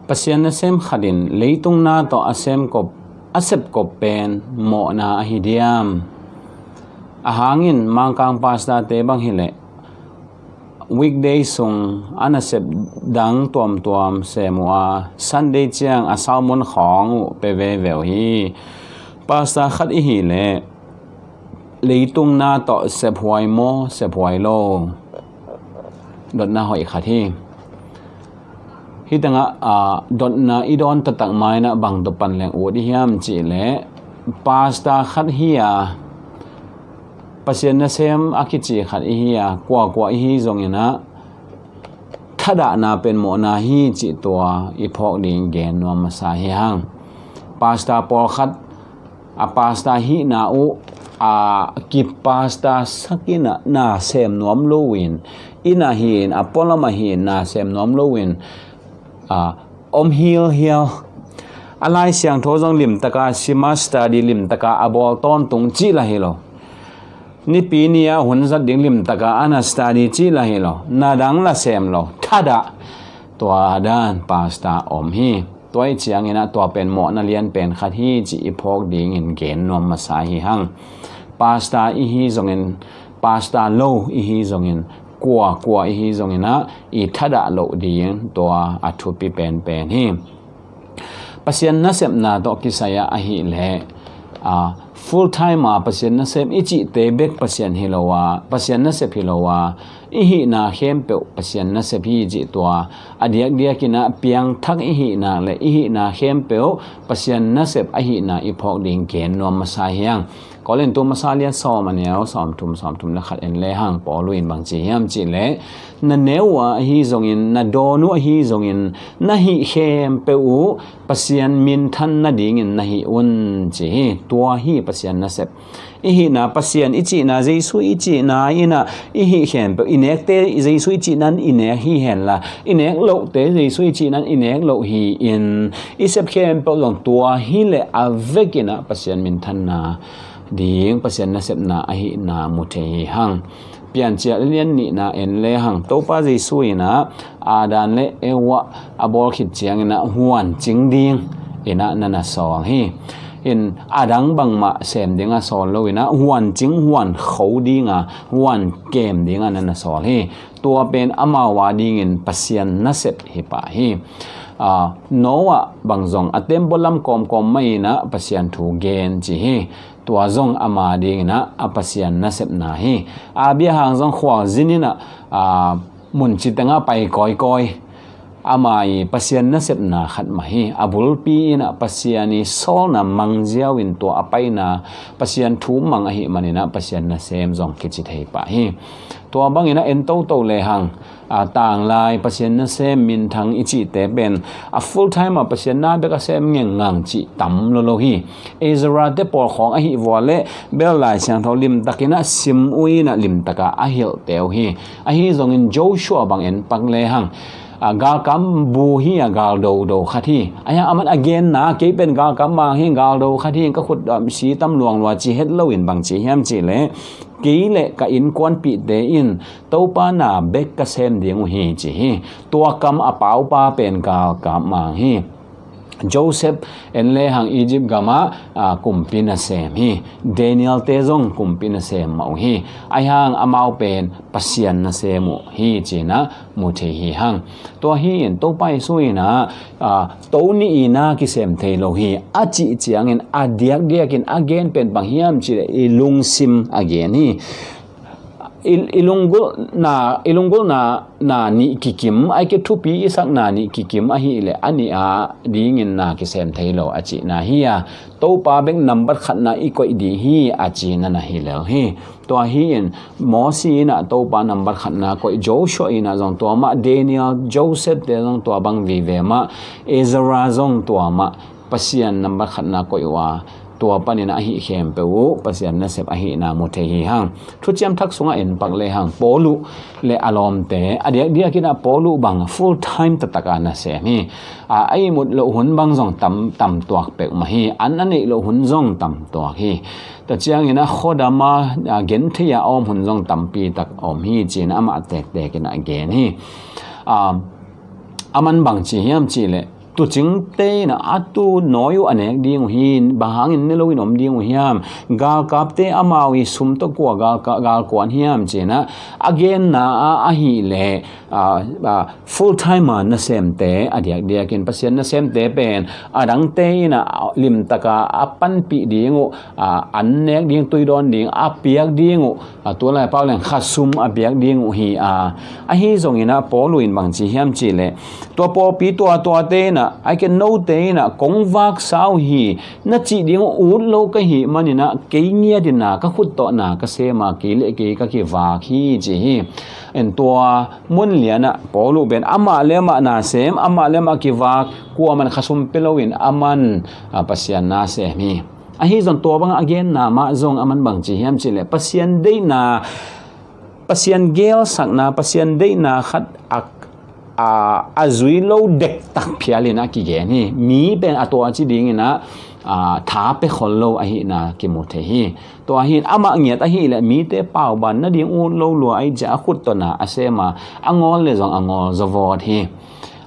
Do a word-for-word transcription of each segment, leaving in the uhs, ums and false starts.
Pasian nasem khat in leitung na tawh a semkop, a sepkop pen mawhna ahi diam? A hangin Mangkang pastor-te bang hileh weekday sung a nasep dang tuamtuam sem uh a, Sunday ciang a sermon khawng uh pia veve uh hi. Pastor khat i hih leh leitung na tawh sephuai maw, sephuai lo? Dotna hoih khat hi. Hih tengah, ah, dotna i dawn taktak ma-in ah bang tawh pan leng ut i hiam cih leh, pastor khat hi a, Pasian nasem a kici khat i hi a, kuakua i hi zongin ah thadahna pen mawhna hi cih tua i phawk ding gen nuam masa hi hang. Pastor pawlkhat a pastor hihna uh a kipastor sak in ah na sem nuam lo-in, inn ah hi-in, a pualam ah hi-in na sem nuam lo-in, a om hilhial. A Lai Siangtho zong limtaka sim a, study limtaka a bawl tawntung cih lah hi lo. Nipi ni-a hun zat ding limtaka a na study cih lah hi lo. Na dang lah sem lo. Thadah. Tua dan pastor om hi. Tua ih ciangin ah tua pen mawhna lian pen khat hi cih i phawk dingin gen nuam masa hi hang. Pastor i hi zongin, pastor lo i hi zongin, kuakua i hi zongin ah i thadah loh ding tua a thupi penpen hi. Pasian nasepna tawh kisai-ah ahih leh, a, full time a Pasian nasem i cihte bek Pasian hi lo a, Pasian nasep hi lo a, i hihna khempeuh Pasian nasep hi cih tua a diakdiakin ah piangthak i hihna le i hihna khempeuh Pasian nasep ahihna i phawk ding gen nuam masa hi hang. Korintu masa lian sawm, a neu sawmthum, sawmthum le khat en le hang. Paulu in bang ci hiam cih leh, na neu uh ahi zongin, na dawn uh ahi zongin, na hih khempeuh uh Pasian minthan nadingin na hih un, ci hi. Tua hi Pasian nasep. I hihna Pasian i cihna, Jesu i cihna in ah i hih khempeuh, i nekte Jesu i cihna in i nek hi henla, i nek lohte Jesu i cihna in i nek loh hi-in, i sep khempeuh zong tua hi leh a vekin ah Pasian minthanna ding, Pasian nasepna ahihna mu thei hi hang. Piancil lian nihna en le hang. Topa Jesu in ah Adam le Eva a bawl khit ciangin ah huan cing dingin ah na na sawl hi. In a dang bangmah sem ding a sawl lo-in ah huan cing, huan kho ding a, huan kem ding a na na sawl hi. Tua pen amau a dingin Pasian nasep hi pah hi. A, Noah bang zong a tembaw lam kawmkawm mah in ah Pasian thu gen ci hi. Tua zong ama dingin ah a Pasian nasepna hi. Abraham zong khualzin in ah, a, mun ci tengah pai kawikawi. Ama i Pasian nasepna khat mah hi. A bulpi in ah Pasian i sawlna mang ziau-in tua a paina Pasian thu mang ahih manin ah Pasian nasem zong kici thei pah hi. Tua bangin ah en toto le hang, a, tanglai Pasian nasem minthang i cihte pen a full time a Pasian na bek a sem ngengngang cih tam lolo hi. Ezra te pawl khawng ahih vua leh bel Lai Siangtho limtakin ah sim uh in ah limtaka a hilhte uh hi. Ahi zongin Joshua bang en pak le hang. A, galkap bu hi a, gal dodo khat hi. Ahi hang aman a genna, kei pen galkap mang hi, gal do khat hi, ka khut, um, si tam luanglua ci het lo-in bang ci hiam cih leh, kei le ka innkuanpihte in Topa na bek ka sem ding uh hi ci hi. Tua kam a paupa pen galkap mang hi. Joseph en le hang Egypt gamah, a, kumpi nasem hi. Daniel te zong kumpi nasem mah uh hi. Ahi hang amau pen Pasian nasem uh hi ci-in ah mu thei hi hang. Tua hi-in Topa Jesu in ah, a, to nih in ah kisem thei lo hi a cih ciangin a diakdiakin a gen pen bang hiam cih leh i lungsim a gen hi. I, i lunggulhna, i lunggulhna na nih kikim, ahih kei leh thupi i sakna nih kikim ahih leh a nih a dingin na kisem thei lo a cihna hi a, Topa bek nambat khatna i koih ding hi a cihna na hi lel hi. Tua hi-in Mosi in ah Topa nambat khatna koih, Joshua in ah zong tua mah, Daniel, Joseph te zong tua bang vive mah, Ezra zong tua mah, Pasian nambat khatna koih uh a, tua panin ah ahih khempeuh uh Pasian nasep ahihna mu thei hi hang. Thuciam Thak sungah en pak le hang, Paulu le a lawmte, a diakdiakin ah Paulu bang full time taktak a nasem hi. A, a ihmut loh hun bang zong tam, tam tuak peuhmah hi. An a neih loh hun zong tam tuak hi. Tua ciangin ah khuadam a, a, genthei a a om hun zong tampi tak a om hi ci-in ah amah tektek in ah gen hi. A, aman bang ci hiam cih leh, Tuucingte in ah a tuunawi uh a nek ding uh hi, bang hangin ne loin om ding uh hiam? Galkapte amau i sum tawh kua galka-, galkuan hiam ci-in ah a genna ah ahih leh, ah, ah, full timer nasemte a diakdiakin Pasian nasemte pen a dangte in ah limtaka a panpih ding uh, ah, an nek ding, tui dawn ding a piak ding uh, a tua lai pau leng khasum a piak ding uh hi a. Ahi zongin ah Paul in bang ci hiam cih leh, tua pawlpi tuatuate in ah, a ken note in ah kong vaksa uh hi na cih ding uh ut lo ka hih manin ah kei ngiat in ah ka khut tawh na ka sem a, kei le kei ka kivak hi ci hi. En, tua mun lian ah Paul uh pen amah le amah na sem, amah le amah kivak, kuaman khasum pia loin aman, ah, Pasian na sem hi. Ahi zong tua bangah a genna mah zong aman bang ci hiam cih leh Pasian deihna, Pasian gelsakna, Pasian deihna khat a, a, a zui lo dektak phialin a kigen hi. Mi pen a tua ci dingin ah, a, tha pia khol lo ahihna kimu thei hi. Tua hi-in amah ngiat ahih leh mite pauban nading ut lo lua ahih ciang a khut tawh na a sem a, a ngawl le zong a ngawl zaw vawt hi.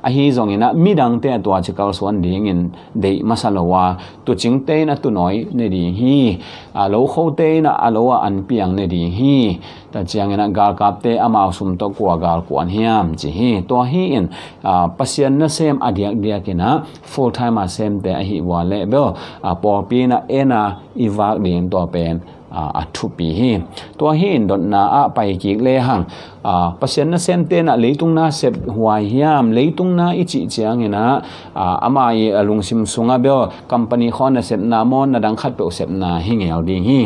Ahi zongin ah midangte a tua ci kalsuan dingin deih masa lo a, tuucingte in a tuunawi ne ding hi, a lokhote in ah a lo ah an piang ne ding hi. Tua ciangin ah galkapte amau sum tawh kua galkuan hiam ci hi. Tua hi-in, ah, Pasian nasem a diakdiakin ah full time a semte ahih vua leh bel, ah, pawlpi in ah en a i vak ding tua pen, ah, a thupi hi. Tua hi-in dotna ah pai kik lehang, ah, Pasian nasemte in ah leitung na sep huai hiam? Leitung na i cih ciangin ah, ah, ama i, ah, lungsim sungah bel company khawng na sepna maw, na dang khatpeuh sepna hi ngel ding hi.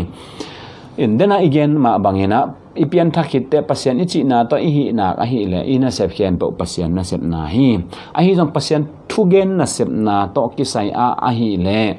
En, den ah i gen mah bangin ah i pianthak khit teh Pasian i cihna tawh i hih nak ahih leh i nasep khempeuh Pasian nasepna hi. Ahi zong Pasian thugen nasepna tawh kisai ah ahih leh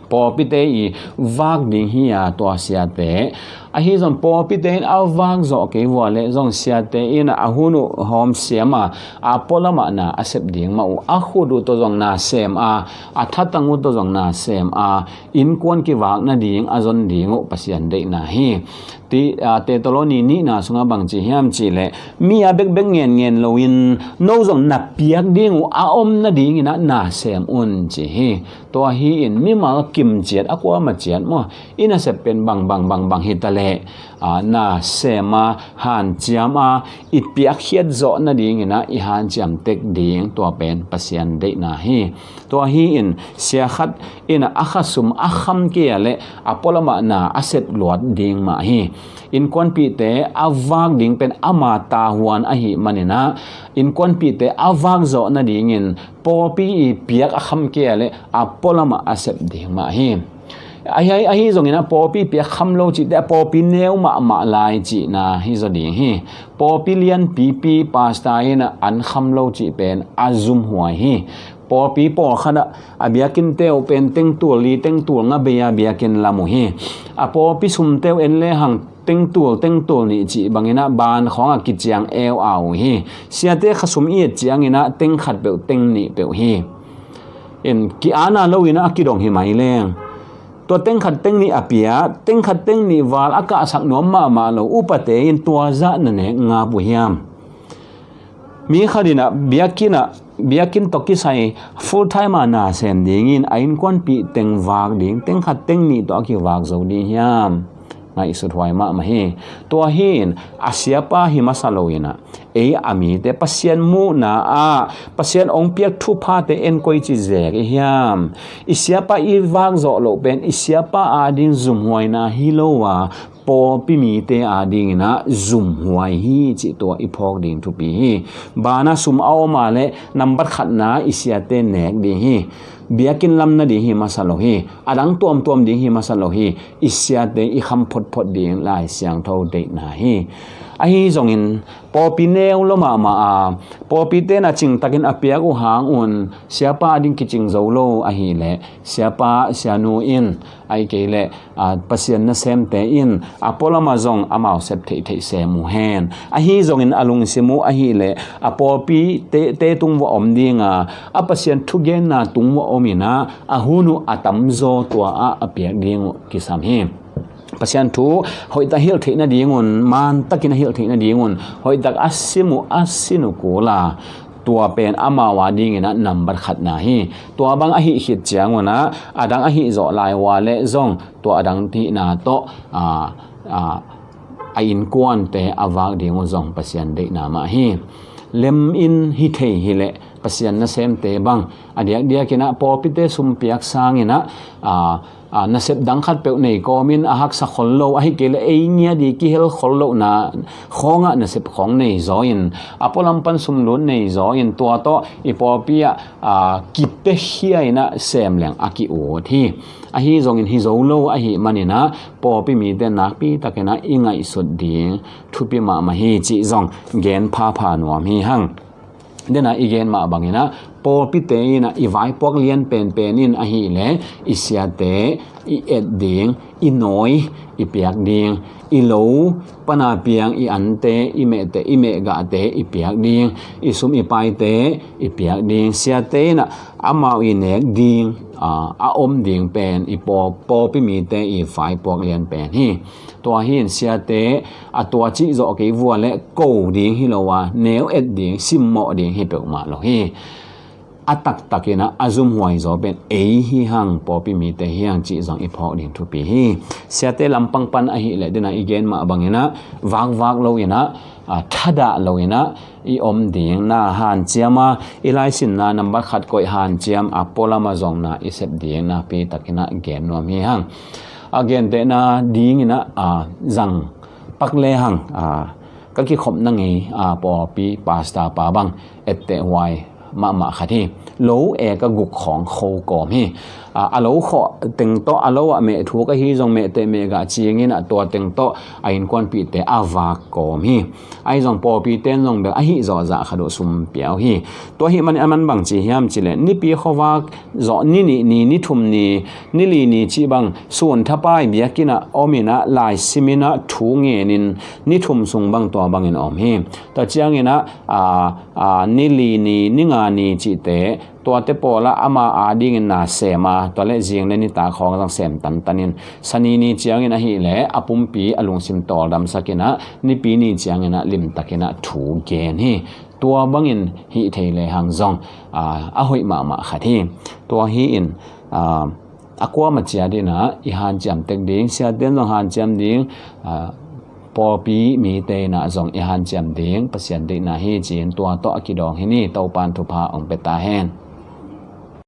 pawlpite i vak ding hi a, tua siate. Ahi zong pawlpite in a vak zawh kei vua leh zong siate in a hun uh hawm siam a, a pualam ah na a sep ding mah uh, a khut uh tawh zong na sem a, a thatang uh tawh zong na sem a, innkuan kivak nading a zon ding uh Pasian deihna hi. Ti, ah, Thessaloni nihna sungah bang ci hiam cih leh, mi a bekbek ngenngen loin no zong na piak ding uh a om nadingin ah na sem un ci hi. Tua hi-in mimal kimciat a kuamah ciat maw, i nasep pen bang bang bang bang hi ta leh, ah, na sem a, hanciam a, i piakkhiat zawh nadingin ah i hanciam tek ding, tua pen Pasian deihna hi. Tua hi-in sia khat in ah a khasum a kham kei a leh a pualam ah na a sep luat ding mah hi. Innkuanpihte a vak ding pen ama tahuan ahih manin ah innkuanpihte a vak zawh nadingin pawlpi i piak a kham kei a leh a pualam ah a sep ding mah hi. Ahi, ahi zongin ah pawlpi piak kham lo cih teh a pawlpi neu mahmah lai cihna hi zaw ding hi. Pawlpi lianpipi pastor in ah an kham lo cih pen a zumhuai hi. Pawlpi pawlkhat ah a biakinnte uh pen tengtul li, tengtul nga bei a biakinn lam uh hi. A pawlpi sumte uh en lehang tengtul, tengtul nih cih bangin ah ban khawng ah kiciang eu a uh hi. Siate khasum i et ciangin ah teng khat peuh, teng nih peuh hi. En, ki-ana loin ah a kidong hi mai leng. Tua teng khat teng nih a pia, teng khat teng nih val a kahsak nuam mahmah lo upate in tua zah na nek ngap uh hiam? Mi khat in ah biakinn ah, biakinn tawh kisai full time a na sem dingin a innkuanpih teng vak ding, teng khat teng nih tawh a kivak zo ding hiam? Ngaihsut huai mahmah hi. Tua hi-in a siapa hi masa loin ah, ei a mite Pasian muhna ah Pasian hong piak thuphate en koici zek i hiam? I siapa i vak zawh loh pen i siapa ading zumhuaina hi lo a, pawlpi mite adingin ah zumhuai hi cih tua i phawk ding thupi hi. Banah sum a om a leh nambat khatna i siate nek ding hi. Biakinn lam nading hi masa lo hi. A dang tuamtuam ding hi masa lo hi. I siate i kham photphot ding Lai Siangtho deihna hi. Ahi zongin pawlpi neu lo mahmah a, pawlpite na cingtakin a piak uh hang un siapa ading kicing zo lo ahih leh, siapa sianu in, ahih kei leh, a, Pasian nasemte in a pualam ah zong amau sep theihtheih sem uh hen. Ahi zongin a lungsim uh ahih leh a pawlpite, te tung vua om ding a, a Pasian thugenna tung vua om in ah a hun uh a tamzaw tua ah a piak ding uh kisam hi. Pasian thu hoihtak hilh theih nadingun, mantakin a hilh theih nadingun hoihtak a sim uh, a sin uh kul a, Tua pen amau a dingin ah nambat khatna hi. Tua bang ahih khit ciangun ah, a dang ahih zawh lai ua leh zong tua a dang hihna tawh, a, a, a innkuante a vak ding uh zong Pasian deihna mah hi. Lem in hi thei hi leh Pasian nasemte bang a diakdiakin ah pawlpite sum piak sangin ah, a, a, nasep dang khat peuh nei kawmin a haksa khol lo, ahih kei leh ei ngiat i kihel khol lohna khawngah nasep khawng nei zaw in, a pualam pan sumlut nei zaw in, tua tawh i pawlpi ah, a, kipte khia in ah sem leng a ki-ut hi. Ahi zongin hi zo lo ahih manin ah pawlpi mite nakpi takin ah i ngaihsut ding thupi mahmah hi cih zong gen phapha nuam hi hang. Dena i gen mah bangin ah pawlpite in ah i vaipuak lian penpen in ahih leh i siate i et ding, i nawi i piak ding, i lo pana piang i ante, i mehte, i mehgahte i piak ding, i sum i paite i piak ding. Siate in ah amau i nek ding, a, a om ding pen i paw-, pawlpi mite i vaipuak lian pen hi. Tua hi in siate a tua cih zawh kei vua leh ko ding hi lo a, neu et ding, simmawh ding hi peuhmah lo hi. A taktakin ah a zumhuai zaw pen ei hi hang, pawlpi mite hi hang cih zong i phawk ding thupi hi. Siate lampang pan ahih leh dena i gen mah bangin ah vakvak lo in ah, a, thadah lo in ah i om ding na hanciam a, i laisinna nambat khat koih hanciam a, pualam a zong na i sep ding nakpi takin ah gen nuam hi hang. A gentehna dingin ah, a, zang pak le hang, a, ka kikhopna ngei, a, pawlpi pastor pa bang etteh huai mahmah khat hi. Lo eka guk khawng kho kawm hi. A, a lo khawh teng tawh, a lo ah meh thuk ahi zong, mehteh mehgah cingin ah tua teng tawh a innkuanpihte a vak kawm hi. Ahi zong pawlpite in zong bel ahih zawh zah khat uh sum pia uh hi. Tua ahih manin a man bang ci hiam cih leh, nipi khuavak zawh ni nih ni, ni thum ni, ni li ni cih bang sun thapai biakinn ah om in ah, lai sim in ah, thu ngen in, ni thum sung bang tua bangin om hi. Tua ciangin ah, a, a, ni li ni, ni nga ni cihte, tuate pawl ah ama a dingin na sem a, tua leh zing leh nitak khawng zong sem tantan in, Sani ni ciangin ahih leh a pumpi a lungsim tawldamsak in ah, Nipi ni ciangin ah limtakin ah thu gen hi. Tua bangin hih thei lehang zong, a, a hoih mahmah khat hi. Tua hi in, a, a kuamah ciat in ah i hanciam tek ding, siate in zong hanciam ding, a, pawlpi mite in ah zong i hanciam ding Pasian deihna hi ci-in tua tawh a kidawng hi ni. Topa'n thupha hong pia ta hen.